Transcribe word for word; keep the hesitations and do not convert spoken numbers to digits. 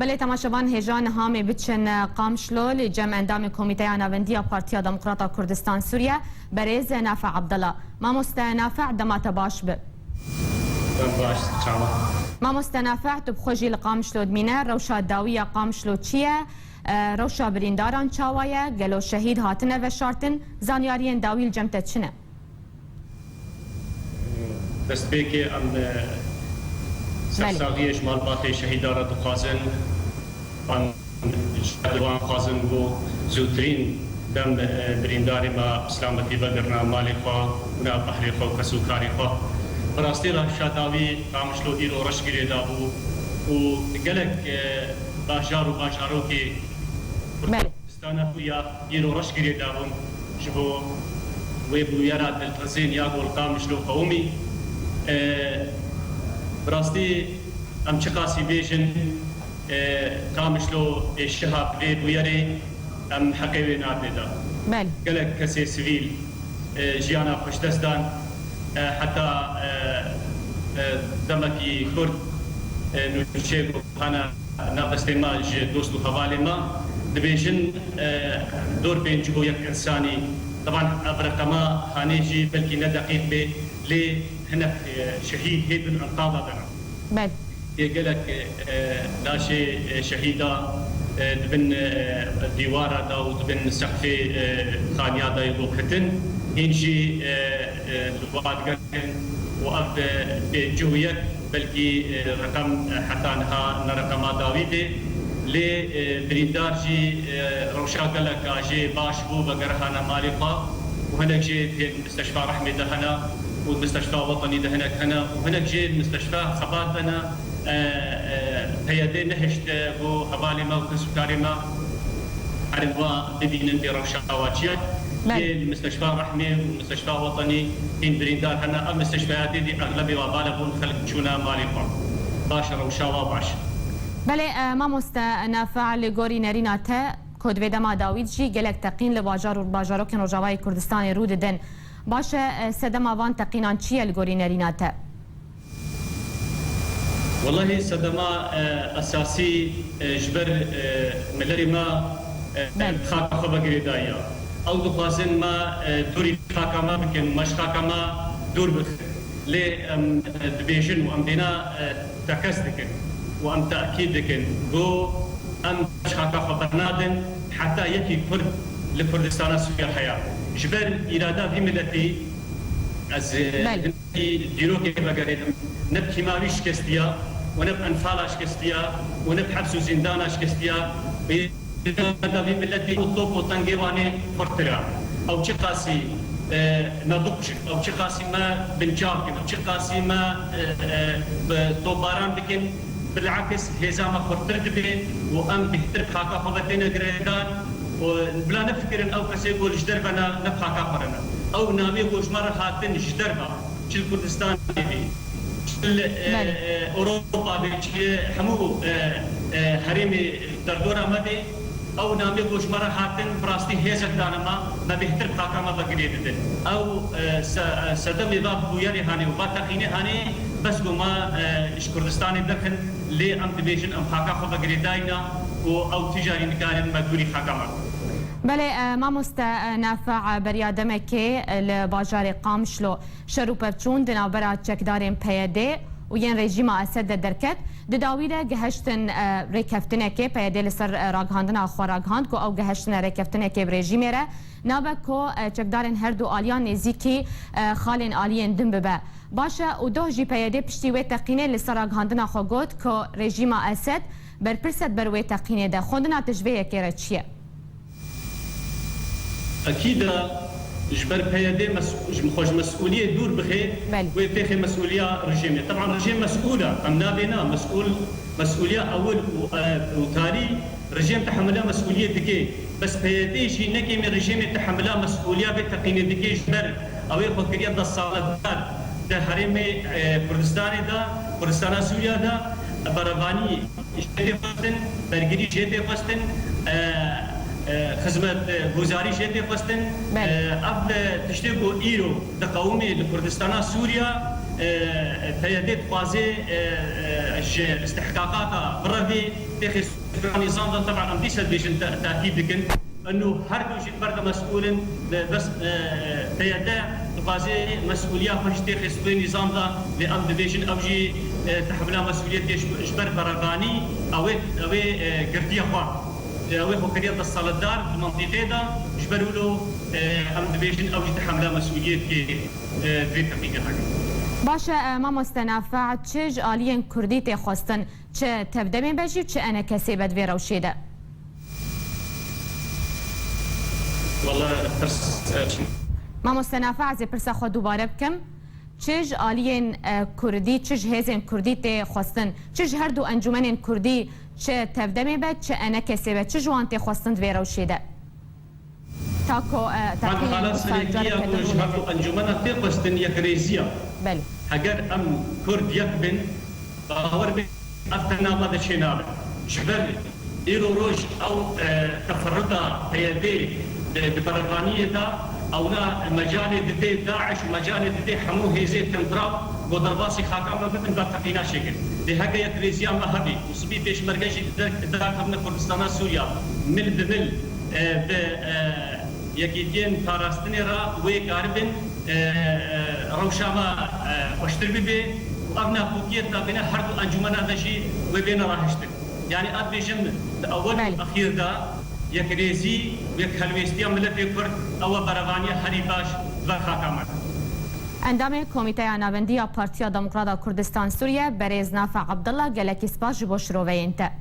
Belê temaşevan, hêja niha em ê biçin Qamişlo, li cem endamê Komîteya Navendî ya Partiya Demokrata Kurdistan Sûriye, berêz Nafe Abdullah. Mamoste Nafe, dema te baş be. Dem baş, çawa. Mamoste Nafe, tu bi xwe jî li Qamişlo dimîne, rewşa dawî ya Qamişlo çi ye? E, rewşa birîndaran çawa ye? Gelo şehîd hatine veşartin? Zanyariyên dawî li cem te çi ne? Destpêkê em, e, Belê. sersaxiyê ji malbatê şehîdan re dixwazin. Em ji wan dixwazin ku zûtirîn dem, e, birîndarê me bi selametî vegirina malê xwe û nav behrê xwe û kesûkarê xwe. Bi rastî rewşa dawî Qamişlo îro reş girêdabû û gelek, e, bajar û bajarokê Belê. Kurdistana Sûriya îro reş girêdabûn ji bo wê bûyera diltezên ya ku li Qamişlo qewimî. E, bi rastî em çiqasî bêjin, e, Qamişlo êşiha bi vê bûyerê em heqê wê nadê de. Belê. Gelek kesê sivîl, e, jiyana xwe ji dest dan. E, heta, e, e, demekî kurt, e, nûçeyek hene nav destê me ji dost û hevalê me. Dibêjin, e, dor pêncî û yek însanî, teban ev reqema hanê jî belkî ne deqîq bê, lê hinek, e, şehîd hê bin enqaza de ne. Belê. Yê gelek, e, laşê, e, şehîda, e, di bin, e, dîwara da û di bin seqfê, e, xaniya da yê bo ketin. Hîn jî, e, e, li wa digerin û ev, e, pêncî û yek belkî, e, reqem, e, heta niha ne reqema dawî tê. Lê, e, birîndar jî, e, rewşa gelek a jê baş bû, vegerihane malê xwe û hinek jê tê Misteşfa Rehmê de hene û Misteşfa Wetenî de hinek hene û hinek jê Misteşfa Xebat de ne, e, e, P Y D nehişte bo hevalê me û kesûkarê me herê wa bibînin vê rewşa wa çi ye. Belê. Yê li Misteşfa Rehmê û Misteşfa Wetenî hîn birîndar hene. Ev misteşfeyatê dî exlebê wa bale bûn xelk çûne malê xwe. Baş e, rewşa wa baş. Belê, e, mamoste Nafe, li gorî nerîna te, ku di vê dema dawî de jî gelek teqîn li bajar û bajarokên Rojavayê Kurdistanê rû didin. Baş e, e, sedema van teqînan çi ye li gorî nerîna te? Wellahî sedema, e, esasî, e, ji ber, e, miletê me, e, Belê. xaka xwe ve girêdayî ya. Ew dixwazin me, e, dûrî xaka me bikin, me ji xaka me dûr bixin. Lê em, e, dibêjin û em dêna, e, tekez dikin û em tekîd dikin ku em ji xaka xwe bernadin heta yekî Kurd li Kurdistana Sûriye heye. Ji ber îrada vî miletî ez, e, Belê. hinekî dîrokê vegerênim. Ne bi kîmawî şikestiya û ne bi enfala şikestiya û ne bi heps û zîndana şikestiya. Îrada vî miletî û top û tengê wan ê xurtir e. Ew çiqasî, e, me bikujin, ew çiqasî me binçav kin, ew çiqasî me, e, e, bi topbaran bikin, bilakis hêza me xurtir dibe û em bêhtir bi xaka xwe ve têne girêdan û bila nefikirin ew kesê ku li ji derve ne, ne bi xaka xwe re ne. Ew namê ku ji me re hatin ji derve, çi li Kurdistanê bî, çi li, e, Belê. e, Ewropa bê, çi li hemû, e, e, herêmê derdora me bê, ew namê ku ji me re hatin, bi rastî hêzek dane me, me bêhtir bi xaka me ve girê didin. Ew, e, se-, e, sedemê va bûyerê hanê û va teqînê hanê, bes ku me, e, ji Kurdistanê derxin, lê em dibêjin em xaka xwe ve girêdayî ne û ew tu carî nikarin me dûrî xaka me. Belê, e, mamoste, e, Nafe, e, beriya demekê, e, li bajarê Qamişlo şer û pevçûn di navbera çekdarên P Y D û yên rejîma Esed de derket. Di dawî de gihiştin, e, rêkeftinekê, P Y D li ser, e, ragihandina xwe ragihand ku ew gihiştine rêkeftinekê bi rejîmê re. Nabe ku, e, çekdarên her du aliyan nêzîkî, e, xalên aliyên din bibe. Baş e, û doh jî P Y D piştî wê teqînê li ser ragihandina xwe got ku rejîma Esed berpirs e di ber wê teqînê de. Xwendina te ji vê yekê re çi ye? Ekîd e, ji ber P Y D mes-, ji xwe ji mesûliyê dûr bixe, Belê. wê têxe mesûliya rejîmê. Teban rejîm mesûl e, em nabêna mesûl, mesûliya ewil û, e, û tarî rejîm tehemila mesûliyê dike. Bes P Y D jî nekêmî rejîmê tehemila mesûliya vê teqînê dike, ji ber ew ê xwe kiriye destsaledar di herêmê, e, Kurdistanê de, Kurdistana Sûriya de, berevanî jê tê xwestin, bergirî jê tê xwestin, e, e, xizmet, e, guzarî jê tê xwestin. Belê. E, ev, e, tiştê ku îro diqewimê li Kurdistana Sûriya, E, P Y D dixwaze, e, e, ji istihqaqata birevê têxe stranî zam de, teban em dîsa dibêjin te-, tekîd dikin. Eno her du jî li ber de mesûl in, bi-, bes, e, P Y D dixwaze mesûliya xwe jî têxe stranî zam de, lê em dibêjin ew jî, e, tehmila mesûliyetê ji, ji ber berevanî ew ê, ew ê, e, girtiye xwe. E, ew ê xwe kiriye destseletdar di mintîqê de, ji ber wilo, e, em dibêjin ew jî tehmila mesûliyetê, e, vê teqînê xwe. Baş e, e, mamoste Nafe, çi ji aliyên Kurdî tê xwestin, çi tevdemê be jî û çi enekesê be di vê rewşê de? Wala pirs, e, Mamoste Nafe, ez ê pirsa xwe dubare bikim. Çi ji aliyên, e, Kurdî, çi ji hêzên Kurdî tê xwestin, çi ji her du encûmenên Kurdî, çi tevdemê be, çi enekesê be, çi ji wan tê xwestin di vê rewşê de? Ta ku, e, Van teqîn hala wisa serî careke ya ku din ji her rûnede. Du encûmena tê xwestin yekrêziya. Belê. Heger em Kurd yek bin, bawer bin, ev tena me de çênabe. Ji ber îro roj ew, e, teferruqa P Y D di, di berevaniyê de, ewna mecalê didê DAIŞ û mecalê didê hemû hêzê tundra ku derbasî xaka me bibin, ve teqîna çêkin. Lê heke yekrêziya me hebî û sibî pêşmerge jî di der-, derkevine Kurdistana Sûriya, mil bi mil, e, bi, e, yekîtiyên parastinê re wê karibin, e, e, rewşa me, e, xweştir bibe û ev nakokiyê tavêne her du encûmena de jî wê bêne rahiştin. Yanî ez dibêjim, di ewel û Belê. Exîr de yekrêzî û yekhelwêstiya miletê Kurd, ew e berevaniya herî baş li ber xaka me. Endamê Komîteya Navendî ya Partiya Demokrat a Kurdistan Sûriye, berêz Nafe Abdullah, gelekî spas ji bo şiroveyên te.